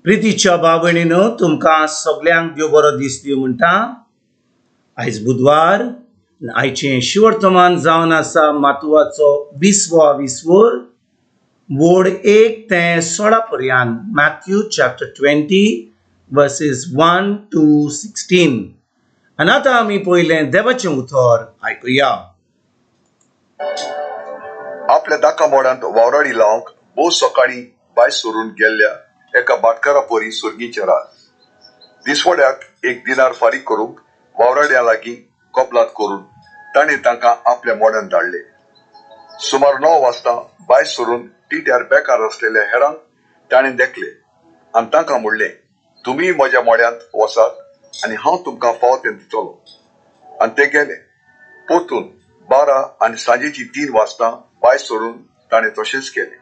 प्रितीच्या भाव-भयणीनो, तुमकां सगल्यांक देव बरो दीस दिवं म्हणटा. आयज बुधवार, आयचें शिवर्तमान जावन आसा मातुवाचो विसवा विसवोर, वोड 1 ते 16 पर्यंत, Matthew chapter 20 verses 1 to 16. आनी आतां आमी पयलें देवाचें उतर आयकुया. आपल्या दाका मोडांत वावराडी लावंक भोव सकाळीं भायर सरून गेल्ल्या एका भाटकारा परी सुर्गीचें राज. दिसवड्याक एक दिनार फारीक करूंक वावराड्यां लागीं कबलात करून ताणें तांकां आपल्या मोड्यान धाडले. सुमार 9 वाजता भायर सरून टिट्यार बेकार आसलेल्या हेरांक ताणें देखले आनी तांकां म्हणलें, तुमी म्हज्या मोड्यांत वचात आनी हांव तुमकां फावो तें दितलो. आनी ते गेले. परतून 12 आनी सांजेची 3 वाजता भायर सरून ताणें तशेंच केलें.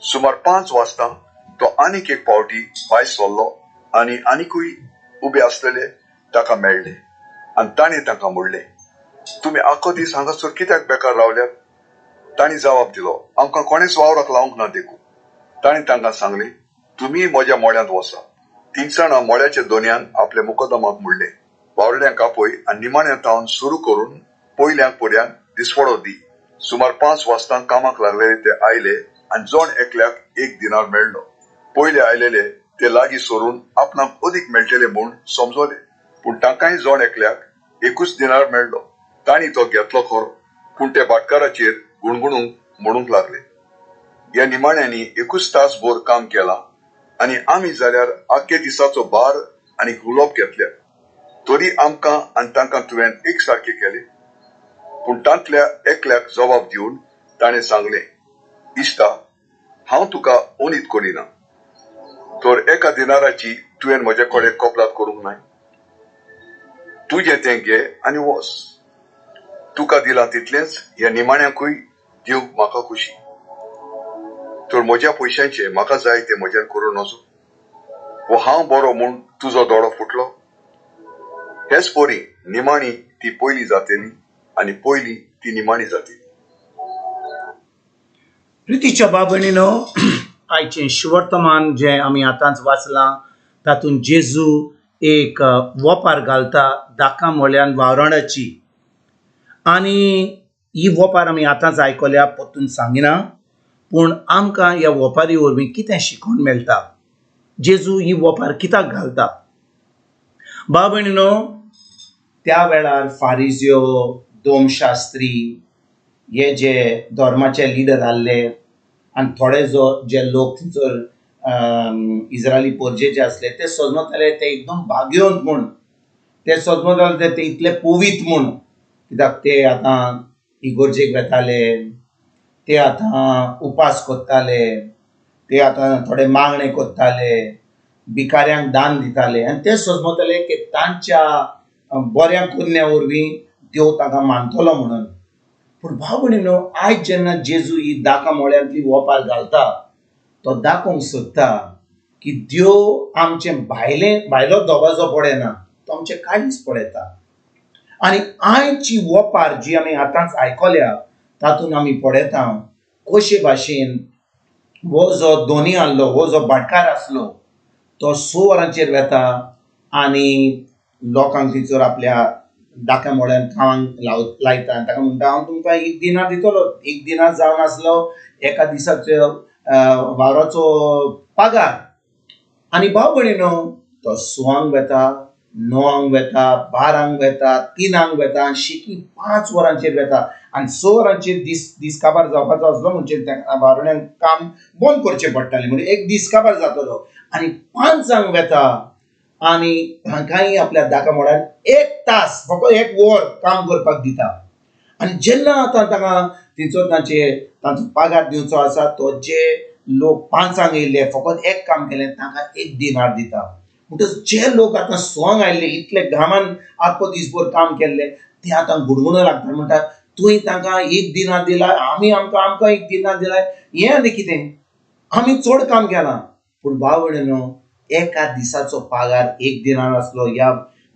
सुमार 5 वाजता तो आनीक एक पावटी भायर सरलो आनी आनिकूय उबे आसलेले ताका मेळ्ळे आनी ताणें तांकां म्हणलें, तुमी आख्खो दीस हांगासर कित्याक बेकार रावल्यात? तांणी जबाब दिलो, आमकां कोणेच वावराक लावंक ना देखून. ताणें तांकां सांगलें, तुमी म्हज्या मोड्यांत वचात. तिनसाणां मोड्याच्या दोनयान आपल्या मुकदमाक म्हणलें, वावरड्यांक आपय आनी निमाण्या तावन सुरू करून पयल्यांक पर्यंत दिसवडो दी. सुमार 5 वाजता कामाक लागलेले ते आयले आनी जण एकल्याक एक दिनार मेळ्ळो. पयले आयलेले ते लागीं सरून आपणाक अदीक मेळटले म्हूण समजले, पूण तांकांय जण एकल्याक एकूच दिनार मेळ्ळो. तांणी तो घेतलो खरो, पूण ते भाटकाराचेर गुणगुणूंक म्हणूंक लागले, ह्या निमाण्यांनी एकूच तास भर काम केलां आनी आमी जाल्यार आख्खे दिसाचो भार आनी हुलोप घेतल्या, तरी आमकां आनी तांकां तुवें एक सारके केले. पूण तांतल्या एकल्याक जबाब दिवन ताणें सांगलें, इश्टा, हांव तुका ओनीत करिना, तर एका दिनाराची तुवें म्हजे कडेन कबलात करूंक नाय? तुजें तें घे आनी वच. तुका दिलां तितलेंच ह्या निमाण्याकूय दिवंक म्हाका खुशी. तर म्हज्या पयशांचें म्हाका जाय तें म्हज्यान करूं नजो? वो हांव बरो म्हूण तुजो दोळो फुटलो? हेच परी निमाणी ती पयली जातली आनी पयली ती निमाणी जातली. प्रितीच्या भाव-भयणीनो, आयचें शिवर्तमान जें आमी आतांच वाचलां तातूंत जेजू एक वोपार घालता दाका मोल्यान वावराणाची. आनी ही वोपार आमी आतांच आयकल्या, परतून सांगिना, पूण आमकां ह्या वोपारी वरवीं कितें शिकोवन मेळटा? जेजू ही वोपार कित्याक घालता? भाव भयणीनो, त्या वेळार फारिज्यो, दोमशास्त्री हे जे धर्माचे लिडर आहले आनी थोडे जो जे लोक थंयसर इस्रायली पोरजेचे आसले ते सजमताले ते एकदम भाग्यवंत म्हूण, ते सजमताले ते इतले पवित्र म्हूण, कित्याक ते आतां इगोर्जेक वेताले, ते आतां उपास करताले, ते आतां थोडे मागणे करताले, भिकाऱ्यांक दान दिताले आनी ते सजमताले की तांच्या बऱ्या करण्या वरवीं देव तांकां मानतलो म्हणून. पूण भाव भयणीनो, आयज जेन्ना जेजू ही दाका मोळ्यांतली वोपार घालता तो दाखोवंक सोदता की देव आमचें भायलो दबाजो पळयना, तो आमचें काळीज पळयता. आनी आयची वोपार जी आमी आतांच आयकल्या तातूंत आमी पळयता कशे भाशेन हो जो दोनी आहलो, हो जो भाटकार आसलो तो 6 वरांचेर वेता आनी लोकांक थंयसर आपल्या दाका मोळ्यान कामाक लायता आनी ताका म्हणटा, हांव तुमकां एक दिनार दितलो. एक दिनार जावन आसलो एका दिसाचो वावराचो पगार. आनी भाव भयणीनो, तो 6 वेता, 9 वेता, 12 वेता, 3 वेता आनी शेकी 5 वरांचेर वेता आनी 6 वरांचेर दीस काबार जावपाचो आसलो म्हणजे ताका वावराड्यांक काम बंद करचें पडटालें, म्हणजे एक दीस काबार जातलो. आनी 5 वेता आनी तांकांय आपल्या दाका मोडान 1 तास फकत 1 वर काम करपाक दिता. आनी जेन्ना आतां तांकां थंयसर तांचो पगार दिवचो आसा तो जे लोक 5 येयल्ले फकत एक काम केलें तांकां 1 दिनार दिता. म्हणटच जे लोक आतां 6 आयिल्ले इतले घामान आख्खो दीसभर काम केल्ले ते आतां गुणगुणो लागता, म्हणटात तुवें तांकां 1 दिनार दिला, आमी आमकां 1 दिनार दिला, हें आनी कितें, आमी चड काम केलां. पूण भाव भयणीनो, एका दिसाचो पगार 1 दिनार आसलो.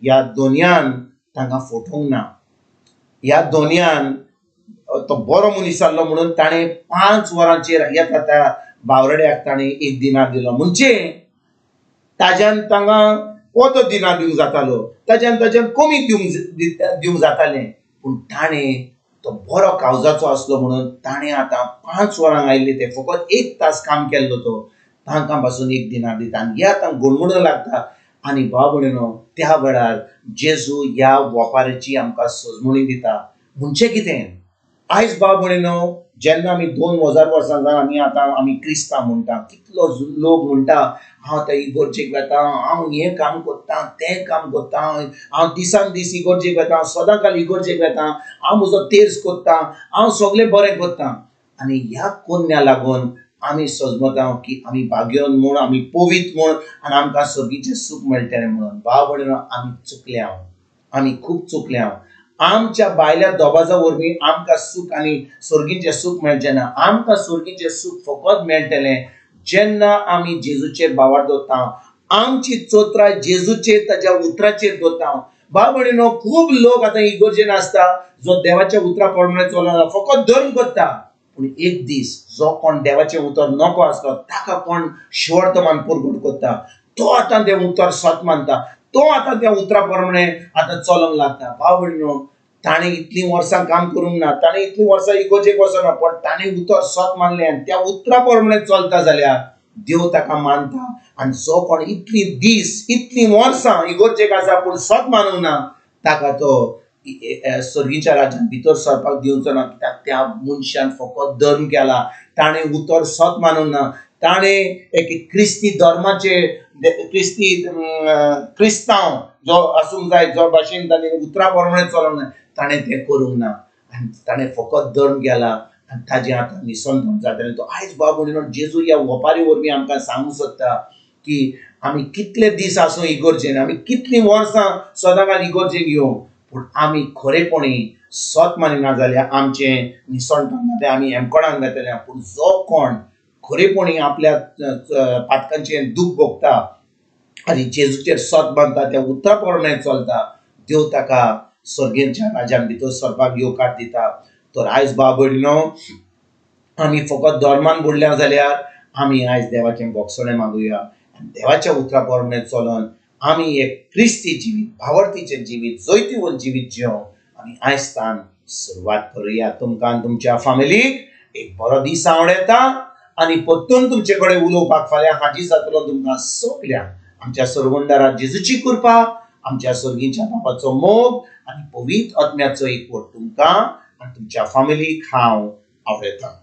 ह्या दोनयान तांकां फटोवंक ना. ह्या दोनयान तो बरो मनीस आहलो म्हणून ताणें 5 वरांचेर येता त्या बावरड्याक ताणें 1 दिनार दिलो. म्हणजे ताज्यान तांकां कोतो दिनार दिवंक जातालो, ताज्यान ताज्यान कमी दिवंक जातालें, पूण ताणें तो बरो कावजाचो आसलो म्हणून ताणें आतां 5 वरांक आयिल्ले ते फकत 1 तास काम केल्लो तो तांकां पासून 1 दिनार दिता. आनी हे आतां गुणगुणूंक लागता. आनी भाव भयणीनो, त्या वेळार जेजू ह्या वपाराची आमकां सजमणी दिता. म्हणजे कितें, आयज भाव भयणीनो जेन्ना आमी 2000 वर्सां जावन आमी आतां आमी क्रिस्तांव म्हणटा, कितलो लोक म्हणटा हांव त्या इगोर्जेक वेता, हांव हें काम करता, तें काम करता, हांव दिसान दीस इगोर्जेक वेता, सदां काल इगोर्जेक वेता, हांव म्हजो तेर्स करता, हांव सगळें बरें करता. आनी ह्या कोन्या लागून आमी सजमता की आमी भाग्यवन म्हूण, आमी पवित्र म्हूण आनी आमकां सर्गीचें सूख मेळटलें म्हणून. भाव भयणीनो, आमी चुकल्या, आमी खूब चुकल्या. आमच्या भायल्या दोबाजा वरवीं आमकां सूख आनी सर्गीचें सूख मेळचें ना. आमकां सर्गीचें सूख फकत मेळटलें जेन्ना आमी जेजूचेर भावार्थ दवरता, आमची चोत्राय जेजूचेर ताज्या उतराचेर दवरता. भाव भयणीनो, खूब लोक आतां इगोर्जेन आसता जो देवाच्या उतरा प्रमाणे चलना, फकत धर्म करता, पूण एक दीस जो कोण देवाचें उतर नको आसलो ताका कोण शिवर्तमान परगट करता, तो आतां तें उतर सत मानता, तो आतां त्या उतरा प्रमाणे आतां चलोंक लागता. भाव भयणीनो, ताणें इतलीं वर्सां काम करूंक ना, ताणें इतलीं वर्सां इगोर्जेक वचना, पण ताणें उतर सत मानलें आनी त्या उतरा प्रमाणे चलता जाल्यार देव ताका मानता. आनी जो कोण इतली दीस इतलीं वर्सां इगोर्जेक आसा पूण सत मानूंक ना, ताका तो सर्गीच्या राज्यांत भितर सरपाक दिवचो ना. कित्याक त्या मनशान फकत धर्म केला, ताणें उतर सत मानूंक ना, ताणें एक क्रिस्ती धर्माचे क्रिस्ती क्रिस्तांव जो आसूंक जाय, जो भाशेन ताणें उतरा प्रमाणे चलोंक जाय, ताणें तें करूंक ना आनी ताणें फकत धर्म केला आनी ताजें आतां निसंतण जातलें. तो आयज भाव भयणीनो, जेजू ह्या वपारी वरवीं आमकां सांगूंक सोदता की आमी कितले दीस आसूं इगोर्जेन, आमी कितलीं वर्सां सदांकाल इगोर्जेक येवं, पूण आमी खरेपणी सत मानिना जाल्यार आमचें निसंतण जातलें, आमी हेमकोणान जातले. पूण जो कोण खरेपणी आपल्या पातकांचें दूख भोगता आनी जेजूचेर सत बांदता, त्या उतरा प्रमाणे चलता, देव ताका सर्गेच्या राज्यान भितर सरपाक येवकार दिता. तर आयज भाव भयणीनो, आमी फकत धर्मान बुडल्या जाल्यार आमी आयज देवाचें भोगसणें मागुया आनी देवाच्या उतरा प्रमाणे चलोन आमी एक क्रिस्ती जिवीत, भावार्थीचें जिवीत, जैतिवंत जिवीत जियोंक आमी आयज तान सुरवात करुया. तुमकां आनी तुमच्या फामिलीक एक बरो दीस आवडटा आनी परतून तुमचे कडेन उलोवपाक फाल्यां हाजीर जातलो. तुमकां सगल्यांक आमच्या सर्वंडारा जेजूची कृपा, आमच्या सर्गीच्या बापाचो मोग आनी पवित्र आत्म्याचो एकवट तुमकां आनी तुमच्या फामिलीक हांव आवडटा.